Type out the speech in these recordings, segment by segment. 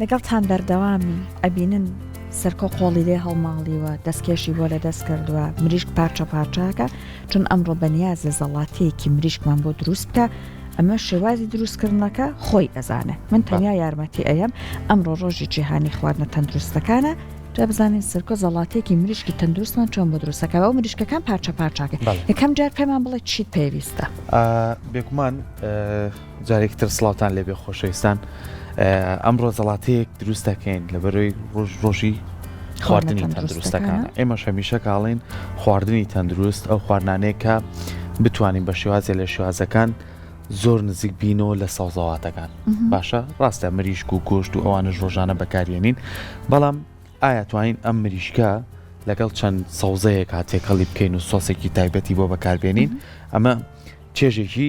لەگەڵتان بەردەوامی ئەبینن سەرکۆ قۆڵی لێ هەڵماڵیوە دەستکێشی بۆ لە دەست کردووە مریشک پارچە پارچەکە چون ئەمڕۆ بەنیازە زەڵاتەیەکی مریشکمان بۆ دروست بکە ئەمە شێوازی دروستکردنەکە خۆی ئەزانێ من تەنیا یارمەتی ئەیەم ئەمڕۆ ڕۆژی جیهانی خواردنە تەندروستەکانە جا بزانین سەرکۆ زەڵاتەیەکی مریشکی تەندروستمان چۆن بۆ دروستەکە ئەو مریشکەکان پارچە پارچاکە یەکەم جار پێمان بڵێ چیت پێویستە بێگومان جارێکی تر سڵاوتان لێبێ خۆشەویستان ئەمڕۆ زەڵاتەیەک دروست دەکەین لە بەرەی ڕۆژ ڕۆژی خواردنی تەندروستەکان ئێمەش هەمیشە کاڵین خواردنی تەندروست ئەو خواردنانەیە کە بتوانین بە شێوازێ لە شێوازەکان زۆر نزیک بینەوە لە سەوزەواتەکان باشە ڕاستە مریشک و گۆشت و ئەوانش ڕۆژانە بەکارێنین بەڵام ئایا توانین ئەم مریشکە لەگەڵ چەند سەوزەیەکا تێکەڵی بکەین و سۆسێکی تایبەتی بۆ بەکاربێنین ئەمە چێژێکی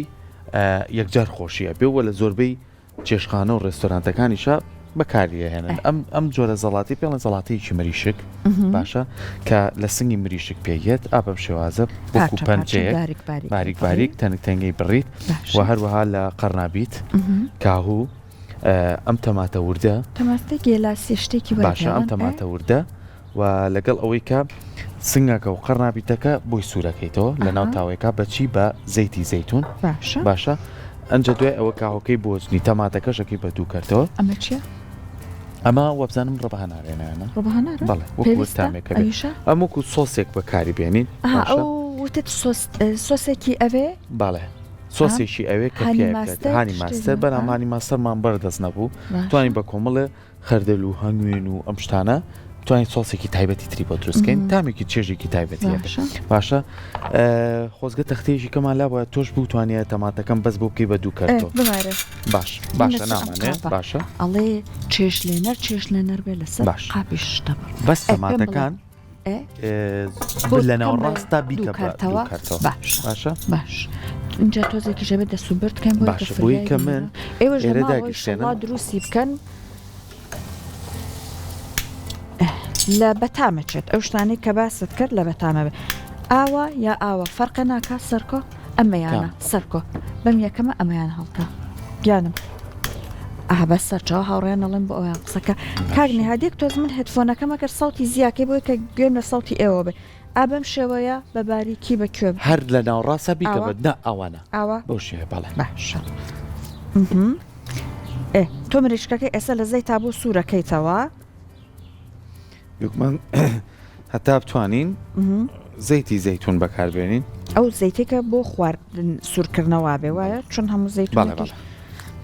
یەکجار خۆشیە بێ وە لە زۆربەی چێشخانە و ڕێستۆرانتەکانیشە بەکاریهێنن ئەم ئەم جۆرە زەڵاتی پێڵە زەڵاتەیەکی مریشک باشە کە لە سنگی مریشک پێگێت ئا بەم شێوازە وەکو پەنجەیەک باریک باریک تەنک تەنگەی بڕیت و هەروەها لە قەرنابیت کاهوو ئەم تەماتە وردە. تەماتە گێلاسی شتێکی وای باشە ئەم تەماتە وردە و لەگەڵ ئەوەی کە سنگەکە و قەرنابیتەکە بۆی سوورەکەیتەوە لە ناو تاوەیەکە بەچی بە زەیتی زەیتون باشە باشە ئەنجە دوای ئەوە کاهۆکەی بۆجنی تەماتەکەشەکەی بە دوو کەرتەوە ئەمە چیە؟ ئەمە وەبزانم ڕەبهەنارێنانە ڕەبهەنارە بەڵێ وەکو تامێکە ئەم وەکو سۆسێک بەکاری بێنین ئەو وتت سۆسێکی ئەوێ بەڵێ سۆسێکی ئەوێ کە هانی ماستەر بەڵام هانی ماستەرمان بەردەست نەبوو توانین بە کۆمەڵێ خەردەل و هەنگوین و ئەم شتانە توانین سۆسێکی تایبەتی تری بۆ دروستکەین تامێکی چێژێکی تایبەتی باشە خۆزگە تەختەیەکی کەمان لا بووە تۆش بتوانە تەماتەکەم بەس بۆ بکەی بە دوو کەرتۆ باش باشە نامانێ باشە ئەڵێ چێش لێنەر چێش لێنەر بێ لەسەر باش قاپیش شتە بەس تەماتەکان لە ناوەڕاستدا بیکە کارتەوە باشە باش اینجا تۆزێکی ژەبێت دەست و برد بکەن باشە بۆی کە من ئێوە ئێرەدا دروستی بکەن لە بەتامە چێت ئەو شتانەی کە باست کرد لە بەتامە بێ ئاوا یا ئاوا فەرقە ناکا سەرکۆ ئەمەیانە سەرکۆ بەم یەکەمە ئەمەیان هەڵکە گیانم ئەها بەس سەرچاوە هاوڕێیان ئەڵێم بۆ ئەویان قسەکە کاک نهاد یەک تۆز من هێدفۆنەکەم ئەگەر سەوتی زیاکەی بۆی کە گوێم لە سەوتی ئێوە بێ ئا بەم شێوەیە بە باریکی بە کوێ هەر لە ناوەڕاستە بیکە ئاوا بە نا ئاوانە ئاوا بەو شێوەیە بەڵێ باشە ئمهم. ئێ تۆ مریشکەکەی ئێستا لە زەیتا بۆ سوورەکەیتەوە بێگومان هەتا بتوانین زەیتی زەیتون بەکاربێنین. ئەو زەیتێکە بۆ خواردن سوورکردنەوە بێ وایە چون هەموو زەیتونێکیش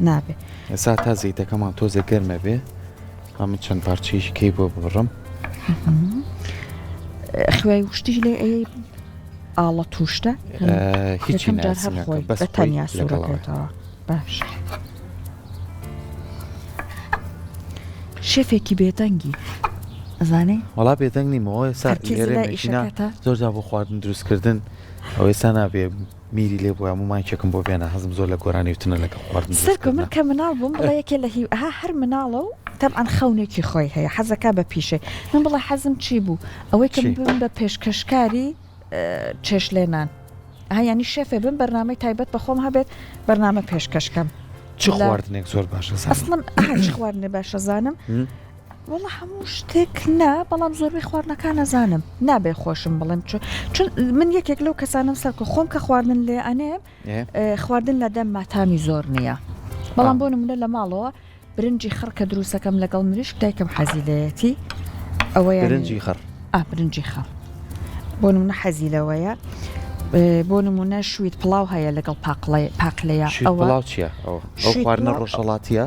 نابێ. ئێستا تا زەیتەکەمان تۆزێک گەرمە بێ ئەمن چەند پارچەیەکی کەی بۆ ببڕم. خوێی وشتیش لێ ئەی ئاڵە توشتە هیچی جار هەر خۆی بە تەنیا سوورەکەیتەوە باش. شێفێکی بێدەنگی ئەزانی؟ وەڵا بێدەنگ نیم ئەوە ئێستا هەرکیز لێرە لای مەکینە ئیشەکەتە؟ زۆر جار بۆ خواردن دروستکردن ئەوە ئێستا نابێ میری لێ بووە هەموو مایکێکم بۆ بێنە حەزم زۆر لە گۆرانی وتنە لەگەڵ خواردن سەرکۆ من دروستکردنا. کە مناڵ بووم بڵێ یەکێ لە هی ها هەر مناڵە و تەبعەن خەونێکی خۆی هەیە حەزەکا بە پیشەی من بڵێ حەزم چی بوو ئەوەی کە چی؟ من ببم بە پێشکەشکاری چێشتلێنان ها یانی شێفێ بم بەرنامەی تایبەت بە خۆم هەبێت بەرنامە پێشکەش کەم چ خواردنێک زۆر باشە زانم ئەسڵەن ئەها چ خواردنێ باشە زانم وەڵا هەموو شتێک نا بەڵام زۆربەی خواردنەکان ئەزانم نابێ خۆشم بڵێم چون چون من یەکێک لەو کەسانم سەرکە خۆم کە خواردن لێ ئەنێم خواردن لە دەم ماتامی زۆر نییە بەڵام بۆ نمونە لە ماڵەوە برنجی خڕ کە دروستەکەم لەگەڵ مریشک دایکم حەزی لێیەتی ئەوەیان برنجی خڕ ئا برنجی خڕ بۆ نمونە حەزی لەوەیە بۆ نمونە شویت پڵاو هەیە لەگەڵ پاقلەی پاقلەیە شویت ئەوە پڵاو چییە ئەوە ئەو شویت خواردنە پڵاو ڕۆژهەڵاتییە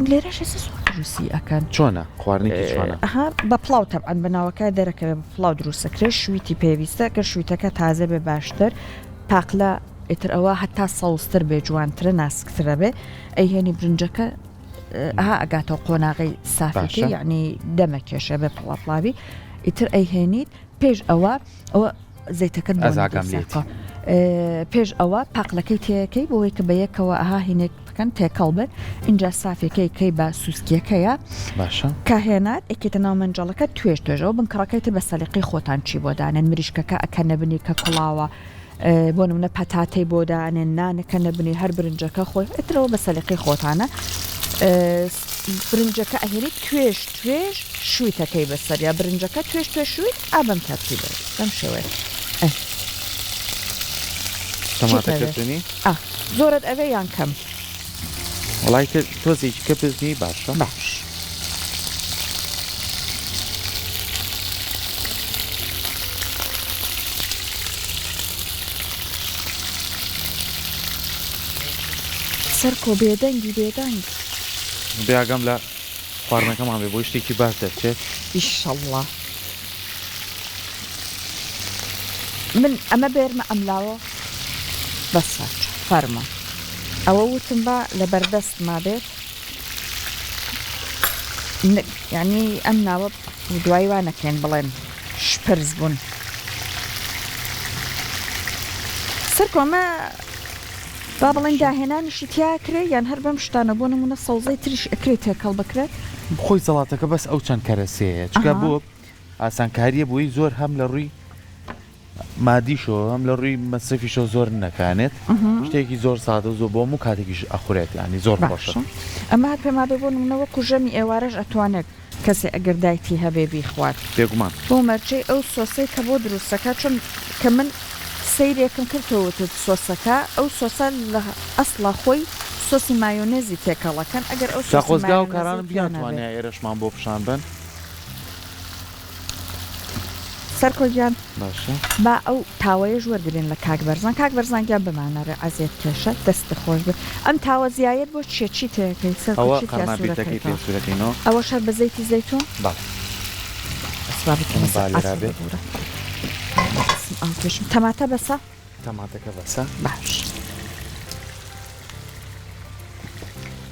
لێرەش ئێستا زۆر دروستی ئەکەن چۆنە خواردنێکی چۆنە ئەها بە پڵاو تەبعەن بە ناوەکە دەرەکەوێ بە پڵاو دروستەکرێ شویتی پێویستە گەر شویتەکە تازە بێ باشتر پاقلە ئیتر ئەوە هەتا سەوزتر بێ جوانترە ناسکترە بێ ئەیهێنی برنجەکە ئەها ئەگاتەوە قۆناغی سافەکەی یعنی دەمە کێشە بێ پڵاپڵاوی ئیتر ئەیهێنیت پێش ئەوە ئەوە زەیتەکەت بۆ پێش ئەوە پاقلەکەی تێەکەی بۆی کە بە یەکەوە ئەها هینێک بکەن تێکەڵ بن اینجا سافەکەی کەی بە سوسکیەکەیە باشە کە هێنات ئەکێتە ناو مەنجەڵەکە توێژ توێژەوە بنکڕەکەی تر بە سەلیقەی خۆتان چی بۆ دانێن مریشکەکە ئەکەنە بنی کە کوڵاوە بۆ نمونە پەتاتەی بۆ دانێن نانەکە نەبنی هەر برنجەکە خۆی ئیترەوە بە سەلیقەی خۆتانە. برنجەکە ئەهێنیت توێژ توێژ شویتەکەی بەسەریا برنجەکە توێژ توێژ شویت ئا بەم تەرتیبە بەم شێوەیە ئە چیت تەماتەکە ئەوێ بزنی؟ ئا زۆرت ئەوێ یان کەم؟ وەڵای تر تۆزێکی کە بزنی باشە. باش. سەرکۆ بێدەنگی بێدەنگ. بێ ئاگام لە خواردنەکەمان بێ بۆی شتێکی باش دەرچێت. ئیشەڵڵا من ئەمە بێرمە ئەملاوە بەسە فەرموو ئەوە وتم با لەبەردەستما بێت یانی ئەم ناوە دوای وا نەکەین بڵێن شپرز بوون سەرکۆ ئەمە با بڵێین داهێنانیشی تیا ئەکرێ یان هەر بەم شتانە بۆ نمونە سەوزەی تریش ئەکرێ تێکەڵ بکرێت؟ خۆی سەڵاتەکە بەس ئەو چەند کەرەسەیە چونکە ئەها. بۆ ئاسانکاریە بۆی زۆر هەم لە ڕووی مادیشەوە هەم لە ڕووی مەسرەفیشەوە زۆر نەکانێت شتێکی زۆر سادە و زۆر بۆ هەموو کاتێکیش ئەخورێت یانی زۆر خۆشە. باشە ئەمە هەر پێم وابێ بۆ نمونە وەکو ژەمی ئێوارەش ئەتوانێت کەسێ ئەگەر دایتی هەبێ بیخوات. بێگومان. بەو مەرجەی ئەو سۆسەی کە بۆ دروستەکا چون کە من سەیرێکم کرد تۆ وتت سۆسەکە ئەو سۆسە لە ئەسڵا خۆی سۆسی مایۆنێزی تێکەڵەکەن ئەگەر ئەو جا سۆسی خۆزگا مایۆنێزەی هاوکارانم تیا نەبێ. بیانتوانیایە ئێرەشمان بۆ پیشان بەن. سەرکۆ گیان باشە. با ئەو تاوەیەش وەرگرین لە کاک بەرزان کاک بەرزان گیان بمانەرێ عەزێت کێشە دەستت خۆش بێ ئەم تاوە زیایەت بۆ چیە چی تێکەی سەرکۆ ئەوە چی تیا قەرنابیتەکەی پێ سورەکەیتەوە سورەکەینەوە. ئەوەش هەر بە زەیتی زەیتون؟ بەڵێ. بەس با بیکەمە با سەر لێرا عەفو بێ. ببورە دەستم ئاو کێشم تەماتە بەسە؟ تەماتەکە بەسە. باش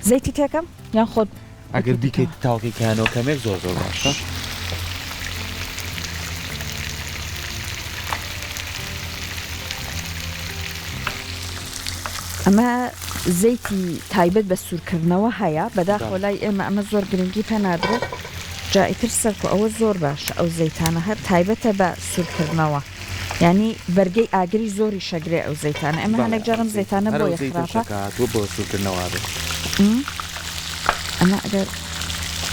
زەیتی تێکەم یان خۆت ئەگەر بیکەیت تاوەکەی کانەوە کەمێک زۆر زۆر باشە. ئەمە زەیتی تایبەت بە سوورکردنەوە هەیە بەداخەوە لای ئێمە ئەمە زۆر گرنگی پێ نادرێت جا ئیتر سەرکۆ ئەوە زۆر باشە ئەو زەیتانە هەر تایبەتە بە سوورکردنەوە. یانی بەرگەی ئاگری زۆریش ئەگرێ ئەو زەیتانە ئێمە بەڵێ هەنێک جار ئەو ئەم زەیتە زەیتانە هەر ئەو بۆیە زەیتەشە خراپە. کە هاتووە بۆ سوورکردنەوە ئەبێ. ئەمە ئەگەر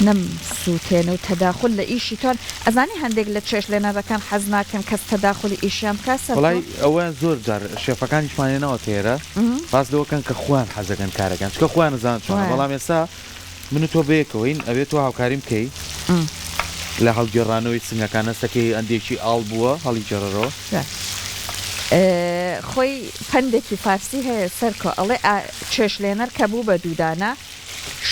نەم سوتێنێ و تەداخول لە ئیشی تۆن ئەزانی هەندێک لە چێشت لێنەرەکان حەز ناکەن کەس تەداخولی ئیشیان بکا سەرکۆ. وەڵای ئەوە زۆر جار شێفەکانیشمان هێناوەتە ئێرە باس لەوە کەن کە خۆیان حەزەکەن کارەکەن چونکە خۆیان ئەزانن چۆنە وایە. بەڵام ئێستا من و تۆ بەیەکەوەین ئەبێ تۆ هاوکاریم بکەی لە هەڵگێڕانەوەی سنگەکان هەستەکەی ئەندێکی ئاڵ بووە هەڵیگێڕەرەوە. خۆی پەندێکی فارسی هەیە سەرکۆ ئەڵێ ئا چێشلێنەر کە بوو بە دوودانە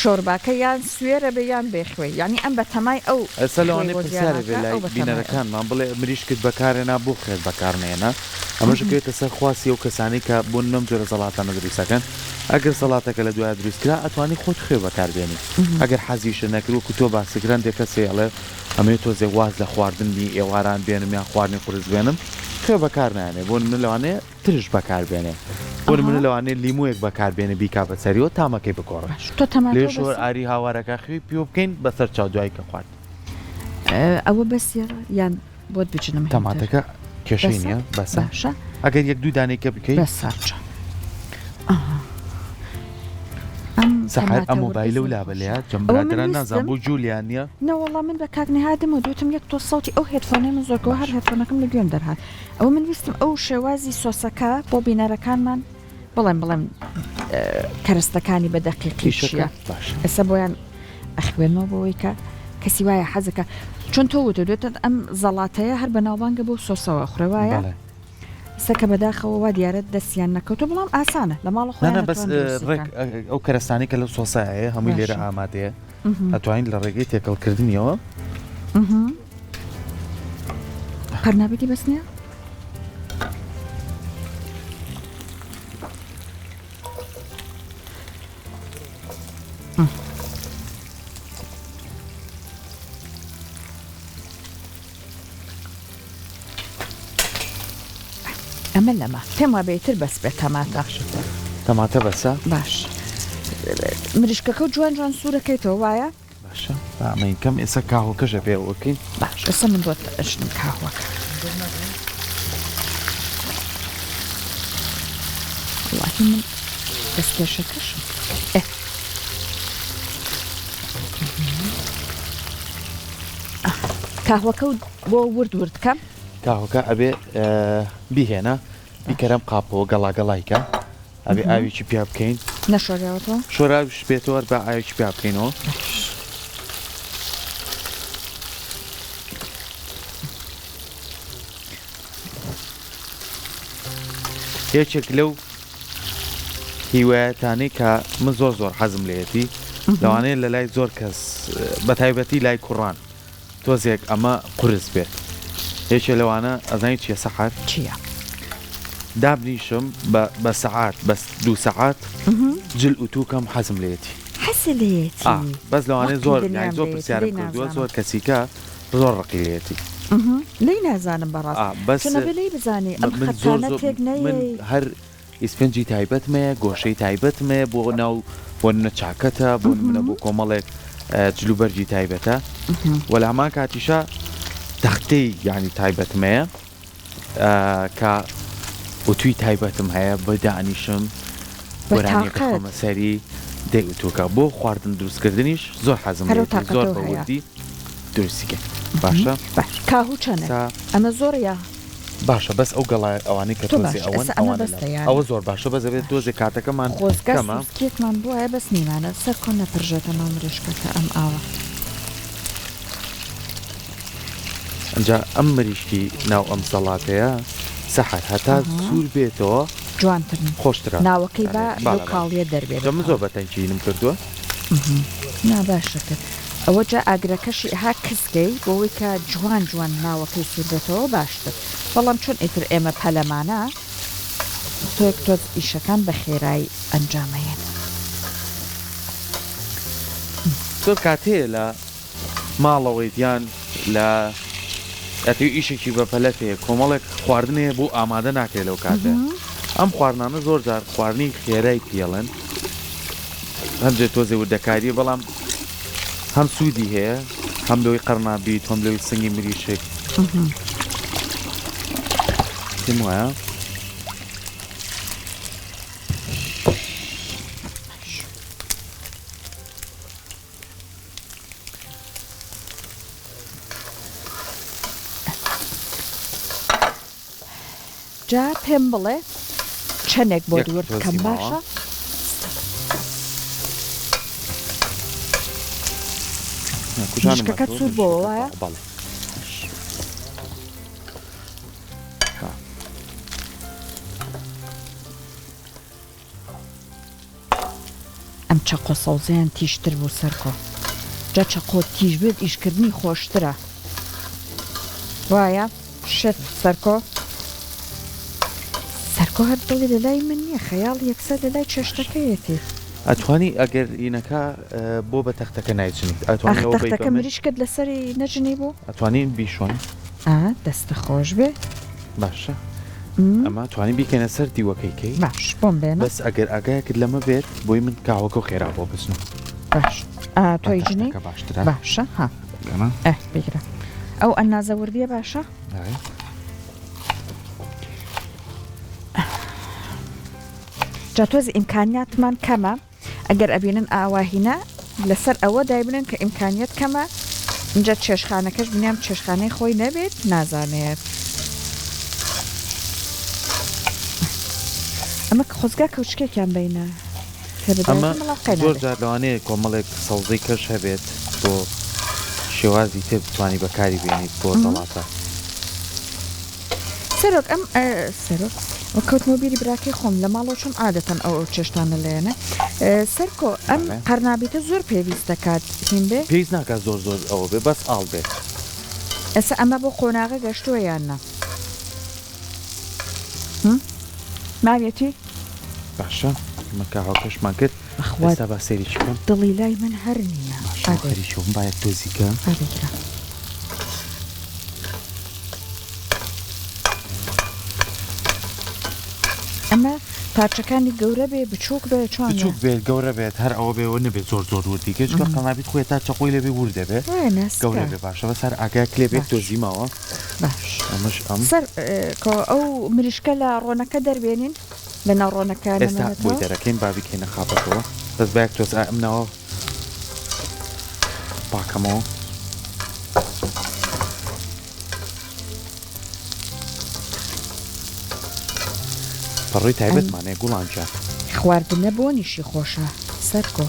شۆرباکە یان سوێرە بێ یان بێ خوێ یانی ئەم بەتەمای ئەو ئێستا خوێی لەوانەیە بۆ پرسیارێ بێ زیاناکا لای ئەو بەتەمای ئەو. بینەرەکانمان بڵێ مریشکت بەکارهێنا بۆ خوێت بەکار نەهێنا ئەمەش ئەکەوێتە سەر خواستی ئەو کەسانەی کە بۆ نمونە ئەم جۆرە زەڵاتانە دروست ئەکەن ئەگەر سەڵاتەکە لە دوایە دروست کرا ئەتوانی خۆت خوێ بەکار بێنی ئەگەر حەزیشت نەکرد وەکو تۆ باست کرد هەندێک کەس هەیە ئەڵێ ئەمەوێ تۆزێک واز لە خواردنی ئێواران بێنم یان خواردنی قورس بێنم خوێ بەکار نایەنێ بۆ نمونە لەوانەیە ترش بەکار بێنێ بۆ نمونە لەوانەیە لیمۆیەک بەکار بێنێ بیکا بە سەریەوە تامەکەی بگۆڕێ باش تۆ تەماتە لێش بەسە ئاری هاوارەکە خوێی پێوە بکەین بەسەر چاو دوای کە خوارد. ئەوە بەسیە یان بۆت بچنم هیتر تەماتەکە کێشەی بەسە نییە بەسە باشە ئەگەر یەک دوو دانەی کە بکەی بەسە جا ئەها ئەم سەحەر تەماتە ئەم وردە مۆبایلە و زۆر لابە خۆشە لێیە جەم ئەوە من برادەران نازانم ویستم بۆ جولیان نییە نەوەڵا من بە کاک نهادم وت وتم یەک تۆ سەوتی ئەو headphone ەی من زۆر کەوە هەر باشە headphone ەکەم لە گوێم دەرهات ئەوە من ویستم ئەو شێوازی سۆسەکە بۆ بینەرەکانمان بڵێم بڵێم کەرەستەکانی بە دەقیقی ئیشەکە چییە باشە ئێستا بۆیان ئەخوێنمەوە بۆ ئەوەی کە کەسی وایە حەزەکە چۆن تۆ وتت وتت ئەم زەڵاتەیە هەر بەناوبانگە بەو سۆسەوە ئەخورێ وایە؟ بەڵێ. ئێستا کە بەداخەوە وا دیارە دەستیان نەکەوتووە بەڵام ئاسانە لە ماڵە نا خۆیان نا بەس ئەتوان دروستی ڕێک بکەن. ئەو کەرەستانەی کە لەو سۆسە هەیە هەمووی لێرە باشە. ئامادەیە ئەتوانین لە ڕێگەی تێکەڵکردنیەوە. قەرنابیتی بەس نییە؟ ئەمە لەمە پێم وابێ ئیتر بەس بێت تەماتە. تەماتە بەسە؟ باش مریشکەکە و جوان جوان سوورەکەیتەوە وایە؟ باشە با ئەمەین کەم ئێستا کاهۆکەشە پێ وەکەین. باش ئێستا من بۆت ئەشنم کاهوەکە. وەڵاهی من دەستکێشەکەشم ئێ. کاهوەکە و بۆ ورد ورد کەم. کاهوەکە ئەبێ بیهێنە بیکەرەم قاپەوە گەڵا گەڵای کە ئەبێ ئاوێکی پیا بکەین. نەشۆراوەتەوە؟ شۆراویش بێتەوە هەر با ئاوێکی پیا بکەینەوە. یەکێک لەو هیوایەتانەی کە من زۆر زۆر حەزم لێیەتی لەوانەیە لە لای زۆر کەس بە تایبەتی لای کوڕان تۆزێک ئەمە قورس بێت یەکێ لەوانە ئەزانی چیە سەحەر؟ چیە؟ دابنیشم بە بە سەعات بەس دوو سەعات جل ئوتوو کەم حەزم لێیەتی. حەزت لێیەتی؟ ئا بەس لەوانەیە زۆر یانی زۆر پرسیارم کردووە زۆر کەسیکە زۆر ڕقی لێیەتی. لێی نازانم بەڕاست بەس چۆن ئەبێ لێی بزانی ئەم من زۆر خەتانە زۆر تێک من نەیەی. هەر ئیسفنجی تایبەتم هەیە گۆشەی تایبەتم هەیە بۆ ناو بۆ نمونە چاکەتە بۆ نمونە بۆ کۆمەڵێک جلوبەرگی تایبەتە و لە هەمان کاتیشا تەختەی یانی تایبەتم هەیە کە ئوتوی تایبەتم هەیە بە دانیشم بە گۆرانیەکە تاقەت. خەمە سەری دەی ئوتوکە بۆ خواردن دروستکردنیش زۆر حەزم هەر ئەو لێیەتی زۆر تاقەتەو بە هەیە. وردی دروستی کەین باشە باش کاهوو چەنە سا ئەمە زۆرە یا باشە بەس ئەو گەڵا ئەوانەی کە تۆ تۆزێ باشە ئەوەن ئێستا ئەمە ئەوانە لە بەستە یان ئەوە زۆر باشە بەس ئەبێت تۆزێ کاتەکەمان خۆزگا کەمە. سوسکێکمان بوایە بەس نیمانە سەرکۆ نەپرژێتە ناو مریشکەکە ئەم ئاوە. ئەنجا ئەم مریشکی ناو ئەم سەڵاتەیە سەحەر هەتا سوور بێتەوە جوانتر خۆشترە ناوەکەی با یانی لەو باڵە باڵە کاڵیە دەربێ جا من بەتەواوی. زۆر بە تەنکیینم کردووە. نا باشە کرد ئەوە جا ئاگرەکەشی ئەها کز کەی بۆوەی کە جوان جوان ناوەکەی سوور بێتەوە باشتر بەڵام چۆن ئیتر ئێمە پەلەمانە تۆک تۆز ئیشەکان بە خێرایی ئەنجامەیەن. زۆر کات هەیە لە ماڵەوەیت یان لە ئەتەوێ ئیشێکی بەپەلەت هەیە کۆمەڵێک خواردن هەیە بۆ ئامادە ناکرێت لەو کاتە ئەم خواردنانە زۆر جار خواردنی خێرای پێڵێن هەندێک تۆزێ وردەکاریە بەڵام هەم سوودی هەیە هەم لەوەی قەرنابیت هەم لەوەی سنگی مریشک پێم وایە جا پێم بڵێ چەنێک بۆت یەک ورد تۆزی کەم ماوە. باشە؟ کوژانم مریشکەکەت هاتووە، سوور بۆوە مریشکەکە وایە؟ بەڵێ. ئەم چەقۆ سەوزەیان تیژتر بوو سەرکۆ جا چەقۆ تیژ بێت ئیشکردنی خۆشترە وایە شێف سەرکۆ سەرکۆ هەر دڵی لە لای من نییە خەیاڵ یەکسەر لە لای چێشتەکەیەتی. ئەتوانی ئەگەر ئینەکە بۆ بە تەختەکە نایچنیت ئەتوانی ئاخ ئەوە بەی بە تەختەکە من. مریشکت لەسەری نەجنی بوو؟ ئەتوانین بیشۆین. ئا دەستت خۆش بێ. باشە ئەمە توانی بیکەینە سەر دیوەکەی کەی باش بۆم بێنە. بەس ئەگەر ئاگایەکت لەمە بێت بۆی من کاوەکە و خێرا بۆ بچنم. باش ئا تۆی جنی تەختەکە باشترە. باشە ها بێنە. ئە بیگرە ئەو ئەنازە وردیە باشە؟ ئەرێ. جا تۆزی ئیمکانیاتمان کەمە ئەگەر ئەبینن ئاوا هینا لەسەر ئەوە دایبنێن کە ئیمکانیەت کەمە ئینجا چێشخانەکەش بنیام چێشخانەی خۆی نەبێت نازانێت ئەمە خۆزگا کەوچکێکیان بینە ئەمە زۆر جار لەوانەیە کۆمەڵێک سەوزەی کەش هەبێت بۆ شێوازی تر بتوانی بەکاری بێنیت بۆ زەڵاتە. سەرۆک ئەم سەرۆک وە کەوتمەوە بیری براکەی خۆم لە ماڵەوە چۆن عادەتەن ئەو ئەو چێشتانە لێنە سەرکۆ ئەم قەرنابیتە زۆر پێویست دەکات هین بێ پێویست ناکات زۆر زۆر ئەوە بێ بەس ئاڵ بێت. ئێستا ئەمە بۆ قۆناغە گەشتووە یان نا؟ ماویەتی؟ باشە ئەمە کاهۆکەشمان کرد بەخوا ئێستا با سەیرێکی بکەم. دڵی لای من هەر نییە. باشە خەریکی بووم با یەک تۆزی کە. ئەرێ برا. ئەمە پارچەکانی گەورە بێ بچووک بێ چۆن بێ؟ بچووک بێت گەورە بێت هەر ئەوە بێ و نەبێت زۆر زۆر وردی کەی چونکە قەنابیت خۆی تا چەقۆی لێ بێ ورد دەبێ وایە ناسکە. گەورە بێ باشە بەس هەر ئاگایەک لێ بێت باش. تۆزی ماوە باش. ئەمەش ئەم. سەر کۆ ئەو مریشکە لە ڕۆنەکە دەربێنین لە ناو ڕۆنەکە ئێستا بۆی نەمێنێتەوە؟ دەرەکەین با بیکەینە خاپەکەوە بەس با یەک تۆز ئا ئەم ناوە پاکەمەوە. پەڕۆی تایبەتمان هەیە گوڵان گیان. خواردنە بۆنیشی خۆشە سەرکۆ.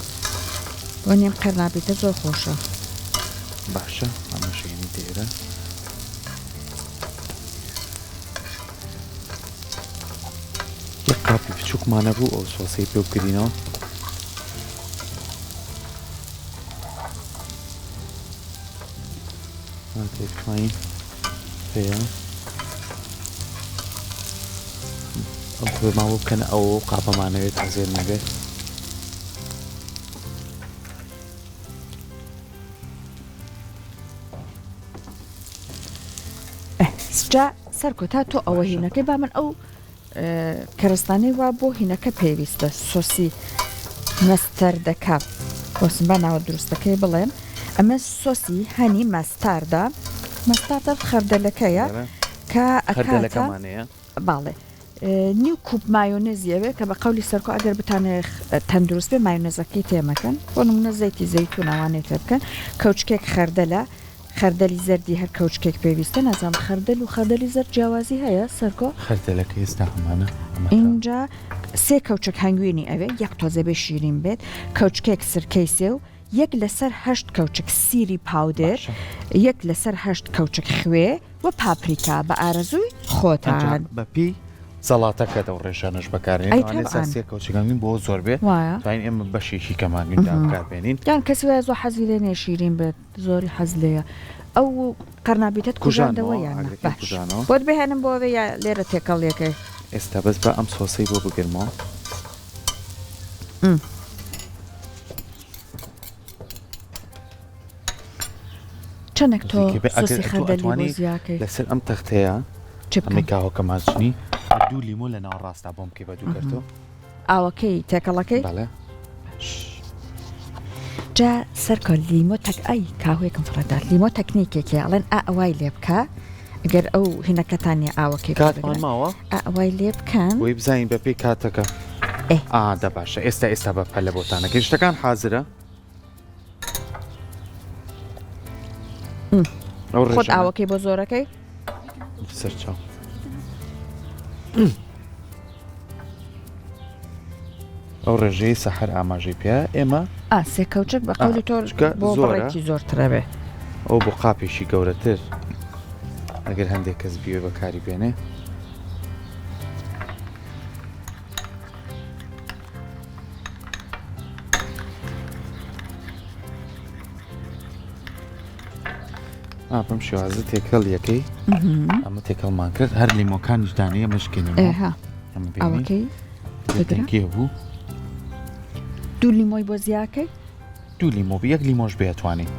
بۆنی ئەم قەرنابیتە زۆر خۆشە. باشە ئەمەش هێنیتە ئێرە. یەک قاپی بچووکمان هەبوو ئەو سۆسەی پێ بکردینەوە. تێکخواین هەیە ئەو خۆمان بۆ بکەنە ئەو قاپەمانەوێت ئازێر نەبێت. جا سەرکۆ تا تۆ ئەوە هینەکەی با من ئەو کەرەستانەی وا بۆ هینەکە پێویستە سۆسی مەستەردەکە بۆسم با ناوە دروستەکەی بڵێم ئەمە سۆسی هەنی مەستاردە مەستاردە خەردەلەکەیە کە ئەکاتە باڵێ نیو کوپ مایۆنێزی ئەوێ کە بە قەولی سەرکۆ ئەگەر بتانەوێ تەندروست بێ مایۆنێزەکەی تێ مەکەن بۆ نمونە زەیتی زەیتون ئەوانەی تێ بکەن کەوچکێک خەردەلە خەردەلی زەردی هەر کەوچکێک پێویستە نازانم خەردەل و خەردەلی زەرد جیاوازی هەیە سەرکۆ؟ خەردەلەکە ئێستا هەمانە ئەمە تا. ئینجا سێ کەوچک هەنگوینی ئەوێ یەک تۆزێ بێ شیرین بێت کەوچکێک سرکەی سێو یەک لەسەر هەشت کەوچک سیری پاودێر باشە. یەک لەسەر هەشت کەوچک خوێ و پاپریکا بە ئارەزووی ئەنجا خۆتان. بە پێی زەڵاتەکەت ئەو ڕێژانەش بەکارێنین ئەی لەوانەیە تەبعەن. سێ کەوچک هەنگوین بۆ زۆر بێ وایە. توانین ئێمە بەشێکی کەم هەنگوین دا بەکار بێنین. یان کەسی وایە زۆر حەزی لێ نیە شیرین بێت زۆری حەز لێیە ئەو قەرنابیتەت کوژاندەوە کوژاندمەوە یان نا ئاگرەکەی باش کوژانەوە. بۆت بهێنم بۆ ئەوێ یا لێرە تێکەڵ یەکەی. ئێستا بەس با ئەم سۆسەی بۆ بگرمەوە. م. چەنێک تۆ نزیکەی بێ ئەگەر سۆسی ئەتوو خەردەلی بۆ ئەتوانی زیاکەی؟ لەسەر ئەم تەختەیە چ ئەمەی بکەم؟ کاوەکە ماچنی بە دوو لیمۆ لە ناوەڕاستا بۆم بکەی بە دوو کەرتۆ. ئاوەکەی تێکەڵەکەی؟ بەڵێ. باش. جا سەرکۆ لیمۆ تەک ئای کاهویەکم فڕێدا لیمۆ تەکنیکێکی ئەڵێن ئا ئەوای لێ بکە گەر ئەو هینەکەتان نیە ئاوەکەی پێ کاتمان بگرن ماوە؟ ئا ئەوای لێ بکەن. بۆی بزانین بە پێی کاتەکە. ئێ. ئا دە باشە ئێستا ئێستا بە پەلە بۆتانەکەین شتەکان حازرە. ئەو خۆت ڕێژانە ئاوەکەی بۆ زۆرەکەی؟ سەرچاو. ئەو ڕێژەی سەحەر ئاماژەی پێ ئێمە ئا سێ کەوچک بە قەولی تۆ چونکە بۆ زۆرە. بڕێکی زۆرترە بێ. ئەو بۆ قاپێکی گەورەتر ئەگەر هەندێک کەس بیوێ بەکاری بێنێ. ئا بەم شێوازە تێکەڵ یەکەی ئەمە تێکەڵمان کرد هەر لیمۆکانیش دانەیە ئەمە شکێنەوە ئێ ها ئەمە بێنین ئاوەکەی بگرە. بێدەنگیە بوو دوو لیمۆی بۆ زیاکەی دوو لیمۆ بی یەک لیمۆش بێ ئەتوانین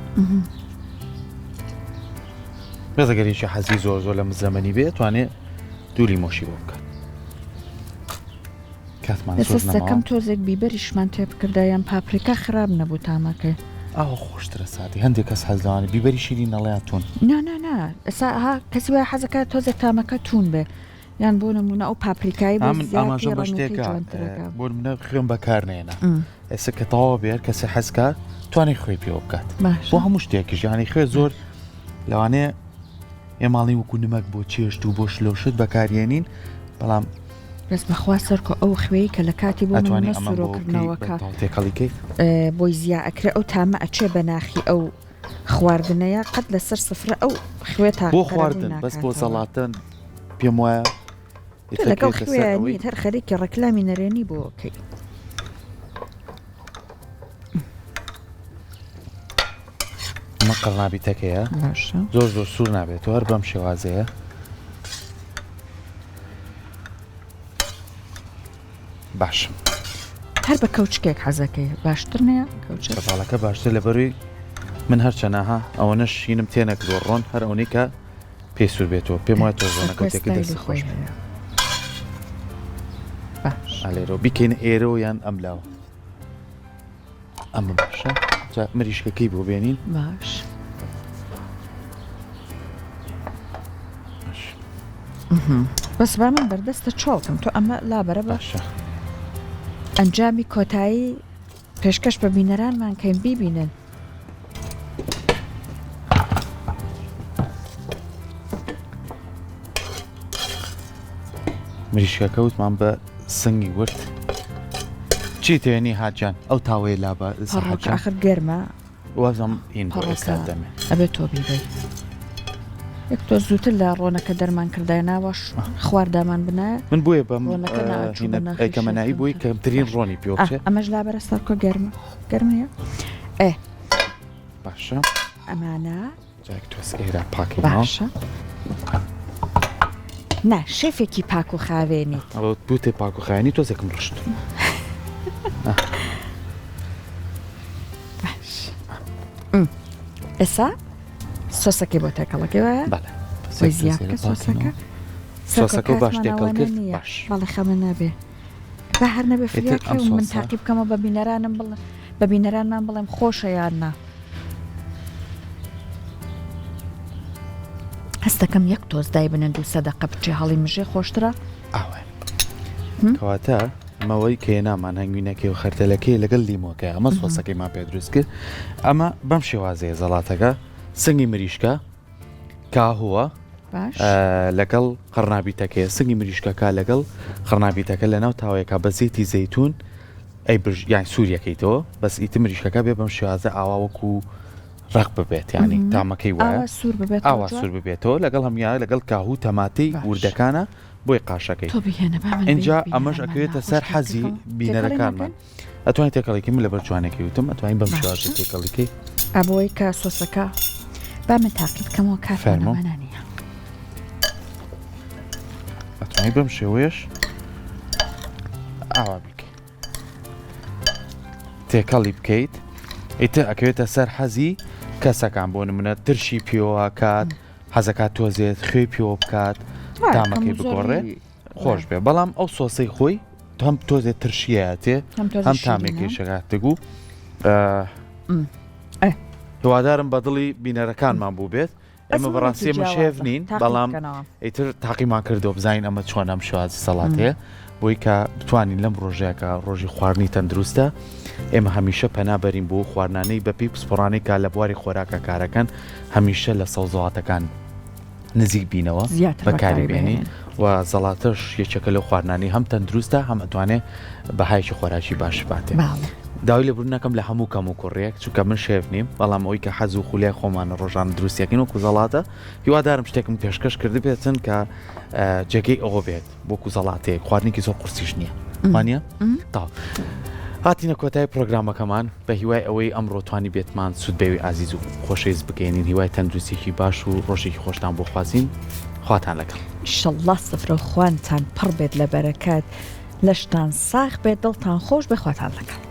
بەس ئەگەر یەکی حەزی زۆر زۆر لە مزەمەنی بێ توانێ دوو لیمۆشی بۆ بکات کاتمان زۆر لەسەستەکەم نەماوە تۆزێک بیبەریشمان تێ بکردا یان پاپریکا خراپ نەبوو تامەکەی. ئاوە خۆشترە ساتی هەندێک کەس حەز لەوانە بیبەری شیرین نەڵێیان تون. نا نا نا ئێستا ها کەسی وایە حەزەکات تۆزێک تامەکە توون بێ یان بۆ نمونە ئەو پاپریکای بۆ من زیاکەی ئاماژەم بە ڕەنگەکەی شتێکە جوانترەکە. بۆ نمونە خوێن بەکار نێنا ئێستا کە تەواو بێ هەر کەسێ حەز کا توانێ خوێی پێوە بکات باشە بۆ هەموو شتێکیش یانی خوێ زۆر لەوانەیە ئێماڵی وەکو نمەک بۆ چێشت و بۆ شلۆشت بەکارێنین بەڵام بەس بەخوا سەرکۆ ئەو خوێی کە لە کاتی بۆ ئەتوانی نمونە ئەمە بۆ بکەی سوورۆکردنەوەکە بە تێکەڵی کەیت بۆی زیا ئەکرێ ئەو تامە ئەچێ بە ناخی ئەو خواردنەیە قەت لەسەر سفرە ئەو خوێ تا بۆ قەرەبووی خواردن بەس بۆ ناکاتەوە. زەڵاتە پێم وایە تۆ ئیتر لەگەڵ کەوتە سەر خوێ ئەوەی نیت هەر خەریکی ڕێکلامی نەرێنی بۆ ئەکەی. ئەمە قەرنابیتەکەیە باشە زۆر زۆر سوور نابێتەوە هەر بەم شێوازەیە باش هەر بە کەوچکێک حەزەکەی باشتر نییە کەوچک چەپاڵەکە باشتر لە بەروی من هەرچەنەها ئەوەنە شینم تێنەکردووە ڕۆن هەر ئەوەی کە پێی سوور بێتەوە پێم وایە تۆ ڕۆنەکە سەرکۆ تێکرد ستایلی دەست خۆی خۆش بێت هەیە باش ئالێرەوە بیکەینە ئێرەوە یان ئەم لاوە ئەمە باشە جا مریشکەکەی بۆ بێنین باش باش. بەس با من بەردەستە چۆڵکەم تۆ ئەمە لابەرە بە باشە ئەنجامی کۆتایی پێشکەش بە بینەرانمان کەین بیبینن. مریشکەکە وتمان بە. سنگی ورد چی تێنی هاجان ئەو تاوەیە لابە پەڕۆکە ئاخر گەرمە وازم هین بۆ ئێستا دەمێ ئەبێت تۆ بیبەی یەک تۆ زووتر لە ڕۆنەکە دەرمان کردای ناوەش خواردامان بنایە من بۆیە بەم ڕۆنەکە ناچوو بە ناخی کەمەنایی بۆی کەمترین ڕۆنی پێ بچێ ئەمەش لابەرە سەرکۆ گەرمە گەرمەیە ئێ باشە ئەمانە جاک تۆز ئێرە پاکی باشە نا شێفێکی پاک و خاوێنیت ئەوە بوتێ پاک و خاوێنی تۆزێکم ڕشت باش ئێسا سۆسەکەی بۆ تێکەڵەکەی وایە بەڵێ زیاکە سۆسەکە سۆسەکە باش تێکەڵ کرد باش بەڵێ خەمە نابێ با هەر نەبێ فریاکە و من تاقی بکەمەوە بە بینەرانم بڵێ بە بینەرانمان بڵێم خۆشە یان نا هەستەکەم یەک تۆز دای بنن دوو سەدەقە بچێ هەڵی مژێ خۆشترە ئاوە کەواتە مەوەی کێنامان هەنگوینەکەی و خەرتەلەکەی لەگەڵ لیمۆکە ئەمە سۆسەکەی ما پێ دروست کرد ئەمە بەم شێوازەیە زەڵاتەکە سنگی مریشکە کاهووە لەگەڵ قڕنابیتەکەی سنگی مریشکەکە لەگەڵ قڕنابیتەکە لەناو تاوەیەکە بە زیتی زەیتون ئەی برژ یان سووریەکەیتەوە بەس ئیتر مریشکەکە بێ بەم شێوازە ئاوا وەکو ڕق ببێت ینی تامەکەی وایە سوور ببێت ئاوا سوور ببێتەوە لەگەڵ هەمیا لەگەڵ کاهوو تەماتەی وردەکانە بۆی قاشەکەی اینجا ئەمەش ئەکەوێتە سەر حەزی بینەرەکانمان ئەتوانی تێکەڵیکی من لەبەر جوانەکەی وتم ئەتوانین بەم شێوازە تێکەڵیکەی ئەبۆی کە سۆسەکە با من تاقی بکەمەوە کاتمانە نییە ئەتوانی بەم شێوەیەش ئاوا بکەی تێکەڵی بکەیت ئیتر ئەکەوێتە سەر حەزی کەسەکان بۆ نمونە ترشی پێوە کات حەزەکات تۆزێت خوێی پێوە بکات تامەکەی بگۆڕێ خۆش بێ بەڵام ئەو سۆسەی خۆی هەم تۆزێ ترشیەتێ هەم تامێکی شەگاتێک و هیوادارم بە دڵی بینەرەکانمان بوو بێت ئێمە بەڕاستی ئێمە شێف نین بەڵام ئیتر تاقیمان کردو بزانین ئەمە چۆن ئەم شێوازی سەڵاتەیە بۆی کە بتوانین لەم ڕۆژەیە کە ڕۆژی خواردنی تەندروستە ئێمە هەمیشە پەنا بەرین بۆ خواردنانەی بەپی پسپۆڕانەی کە لە بواری خۆراکە کارەکەن هەمیشە لە سەوزەواتەکان نزیک بینەوە بەکاری بێنین و زەڵاتەش یەکێکە لەو خواردنانی هەم تەندروستە هەم ئەتوانێ بەهایەکی خۆراکی باش باتێ. داوای لێبوردن ئەکەم لە هەموو کەم و کوڕیەک چونکە من شێف نیم بەڵام ئەوەی کە حەز و خولیای خۆمانە ڕۆژانە دروستیەکەین وەکو زەڵاتە هیوادارم شتێکم پێشکەش کردبێتن کە جێگەی ئەوە بێت وەکو زەڵاتەیەک خواردنێکی زۆر قورسیش نییە وانە تاو هاتینە کۆتای پرۆگرامەکەمان بە هیوای ئەوەی ئەمڕۆ توانی بێتمان سوود بەوی ئازیز و خۆشەویست بگەێنین هیوای تەندروستێکی باش و ڕۆژێکی خۆشتان بۆ خوازین خواتان لەگەڵ. ئیشەڵڵا سفرە و خوانتان پڕ بێت لە بەرەکەت لەشتان ساغ بێت دڵتان خۆش بێ خواتان لەگەڵ.